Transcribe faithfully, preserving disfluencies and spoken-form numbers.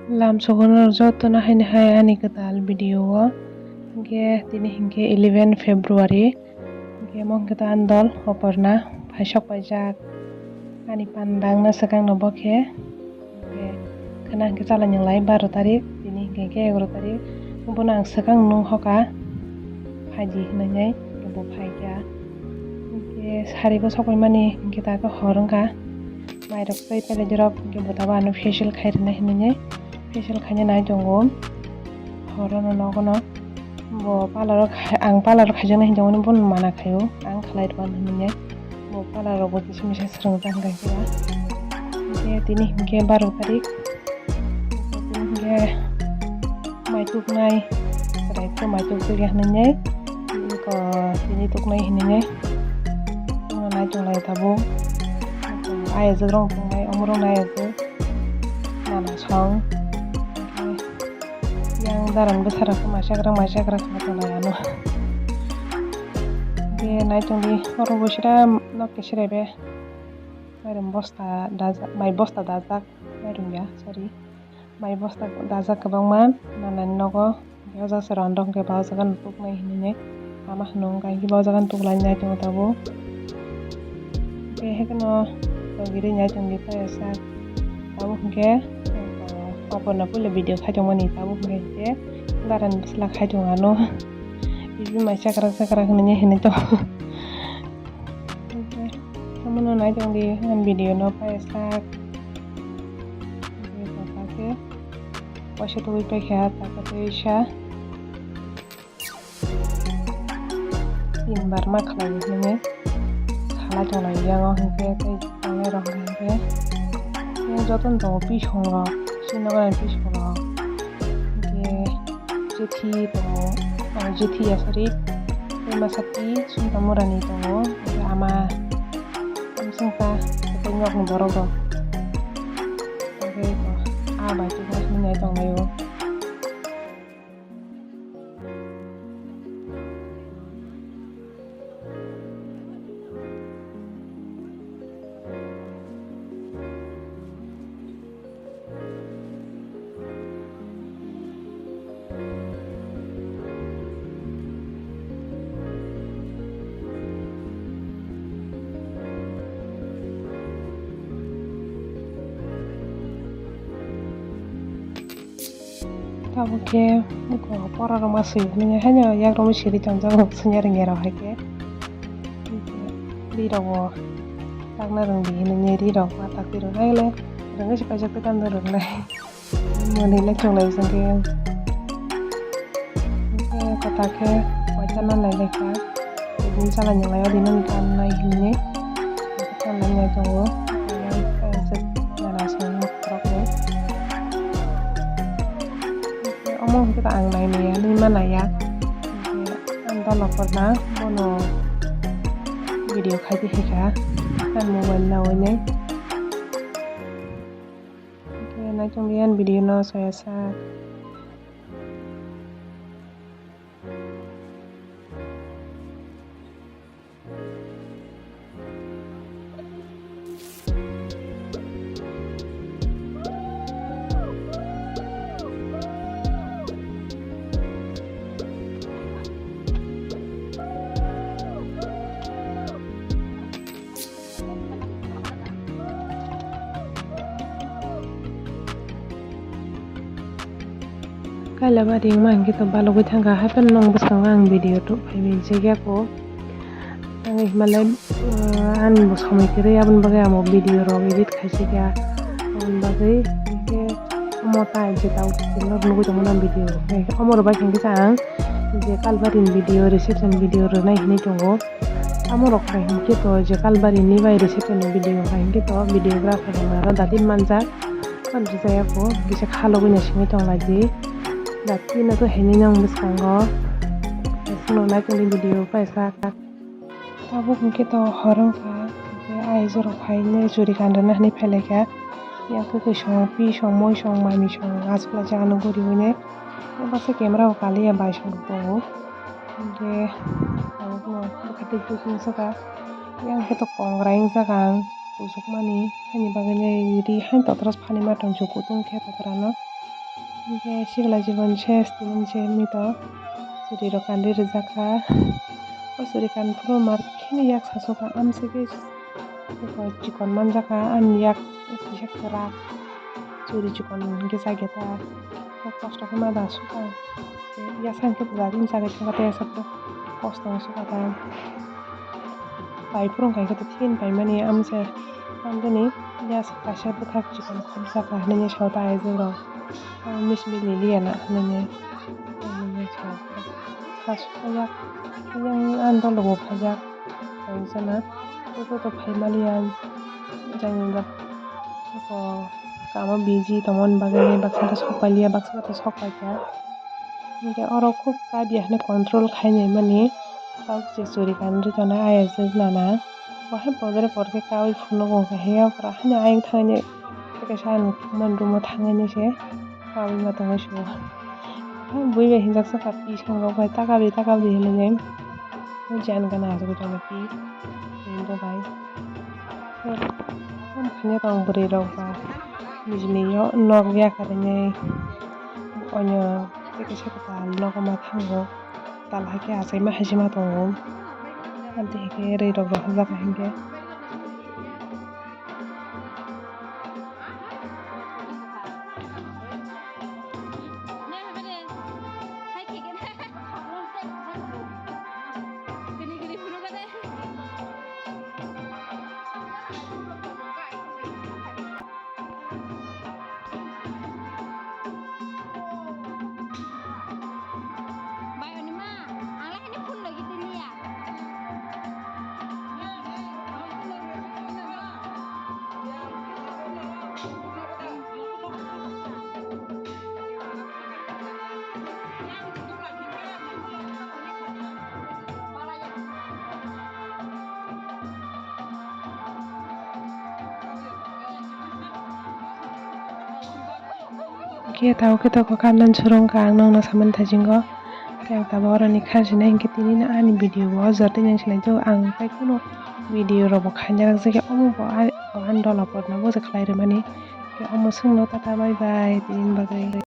Lam sogono jotono haini hai ani kwtal video o. Hinkhe tini hinkhe eleven February. Hinkhe mo hinkhe ta ani dol Oporna phaisok paijak. Ani pandang no swkang no bo khe. Hinkhe khwna hinkhe chala nwnglai baro tarik, tini hinkhe khe egaro tarik. Bono ang swkang nung hoka phaidi hinwi, bo phaikha. Hinkhe sari bo sokoi mani hinkhe ta khe hor wngkha. Mairok tei pelejorok hinkhe bo tabo ano facial khai rwna hinwi, facial khaina nai tongo. Horono nogono bo parlour o khai-, ang parlour o khaijaknai hinwi bono mana khaio, ang khlai rwna hinwi. Bo parlour rogo kisa misa swrwngjak hinkhe ba. Hinkhe tini hinkhe baro tarik. Hinkhe mai tuknai, chwrai khe mai tuk twi hinwi, eko tini tuknai hinwi. Tongna nai tonglai tabuk. Ayajwk rok tongnai, omo rok nai ajwk. Nana song. Yang daran bwsarok khe mai chakrang, mai chakrang khe tonglai ano. Hinkhe nai tongdi, oro bo sira nok kesire be. Mairum bosta dajak, mai bosta dajak, mairum ya, sorry. Mai bosta dajak kwbangma, nanani nogo. O jaga se random khe ba o jaga no tuknai hinwi ama hwnwi wngkha, hinkhe ba o jaga no tuklai nai tongo tabuk. Hinkhe haikheno togiri nai tongdi payasa. Tabuk hinkhe Oporna puila video khai tongmani, tabuk hinkhe hinkhe darani bwsla khai tongo ano. Bibi mai chakrak chakrak hinwi hinwi tongo. Hinkhe omono nai tongdi ani video no payasa. Hinkhe papa khe waisa tugui paikha, taka tei sa. Tin bar ma khlai hinwi salai tonglai yang o hinkhe tei tongnai rok hinkhe yang jotono tongo pisong rok, chini nogo ni pisong rok hinkhe jethi tongo, ah, jethi ya sorry, tei masa twi sumta murani tongo hinkhe ama tamsongsa tei nokni borok rok hinkhe ah bai tongma hinwi nai tonglaio. Tabuk khe borok rok ma swi hwnwi haino yakrok siri tongjak rok swngyarwng rok hai khe ri rok bo takna rwngdi hinwi ri rok ma tak ri rok hai le rwngwi se paijak tei tamni rwgwlai mwnwi le chwng lai chwng khe. Hinkhe kwtal khe waisa nang nai laikha, tebul chala nang lai o, bini wngkha nai hinwi. Chala nai tongo, nana song khoroknwi. Hinkhe omo hinkhe ta ang nai maya, nwi ma naiya. Hinkhe ang dol okorna bono video khai di hai kha, ani mobile nawi nai. Hinkhe nai tongdi ani video no soya sak. Kaila bari wngma hinkhe to balugwi thangkha, hapheno nwng bwskango ang video tubui phaiwi jagya ko. Ang himalai, uh, ani bo somoi kwrwi, aboni bagwi ang bo video rok edit khaisakya. Aboni bagwi hinkhe omo tai jeta nugwi tongmani ang video. Omo rok bai hinkhe ang je kalbari ni video, reception video rwnai hinwi tongo. Amo rok hai hinkhe to je kalbari ni bai reception ni video hai hinkhe to videographer rok aro dati manjak. Ani rijaya ko kisa khalogwi no simi tong lai di. Dati no to hini nang bwskango. Sino nai tongdi video paisa. Tabuk hinkhe to hor wngkha. Hinkhe ai jorok hai ne churi kan rwna hinwi phai laikha. Yang khe kwi song pi song moi song mami song aswk lai jaga no guri hwnwi. Baksa camera o kaliya bai song tongo. Hinkhe tabukno bwkha tei bukhuk wngkha. Yang khe to kongrai wngkha ang kusukmani, haini bagwi ri haino totros phani ma tong kutung khe totrano. Hinkhe sikla jibon ses tini se wngwi to chwrwirok kandi rijak kha. O chwrwi kandi phuru mar kheno yak sasukha, amswkhe chikon manjakha, ani yak kisa kwrak chwrwi chikon hwnkhe chakhe ta. Kok kosto khe ma da sukha. Yasa hwnkhe bwlai ring chagwi thangkha tei aswk kosto wng sukha ta. Pai phuru wngkha khe tei thini paimani amse tamjani yasa kaisa bwkhak chikon khopjak kha hinwi sa o ta aijwk rok. Miss Milly liya na hinwi sa o ta. Sa sukha yak yang ang dolo bo phajak. Ang sana joto to phai maliya jani da ko kamo busy tongmani bagwi baksa khe sok pailiya baksa khe sok paikha. Hinkhe oro khub kabiya hinwi control khainai mani tok je churi kanwi tongnai ayajwk nana. Bo hai bodol rok khe kaui phunukgo hinkhe hiya pura haino ayang thangni tei kaisa ani thumani room-o thangwi se kaui ma tongwi se o. Bui bai hinjak saka pi song rok bai taka bri taka bri hinwi jan gana asugwi tongo pi bo bai. Tamo khaina tong bwrwi rok ba nijini nok yakarwi nai onyo tei kaisa kwtal nogo ma thango tal hakhe achaima hachima tongo. Amtwi hinkhe rwi rok rohorjak hinkhe. Khe tao khe toko kandan surung ka ang nokno samani thajingo. Tei ang tabuk oroni kha sinai hinkhe tini no ani video bo o jora tei nang sinai jago ang tei kunu video rok bo khaina rwkjak ya omo bo ani dola porna bo se khlai rwmani. Khe omo swngno tata bye bye tini bagwi.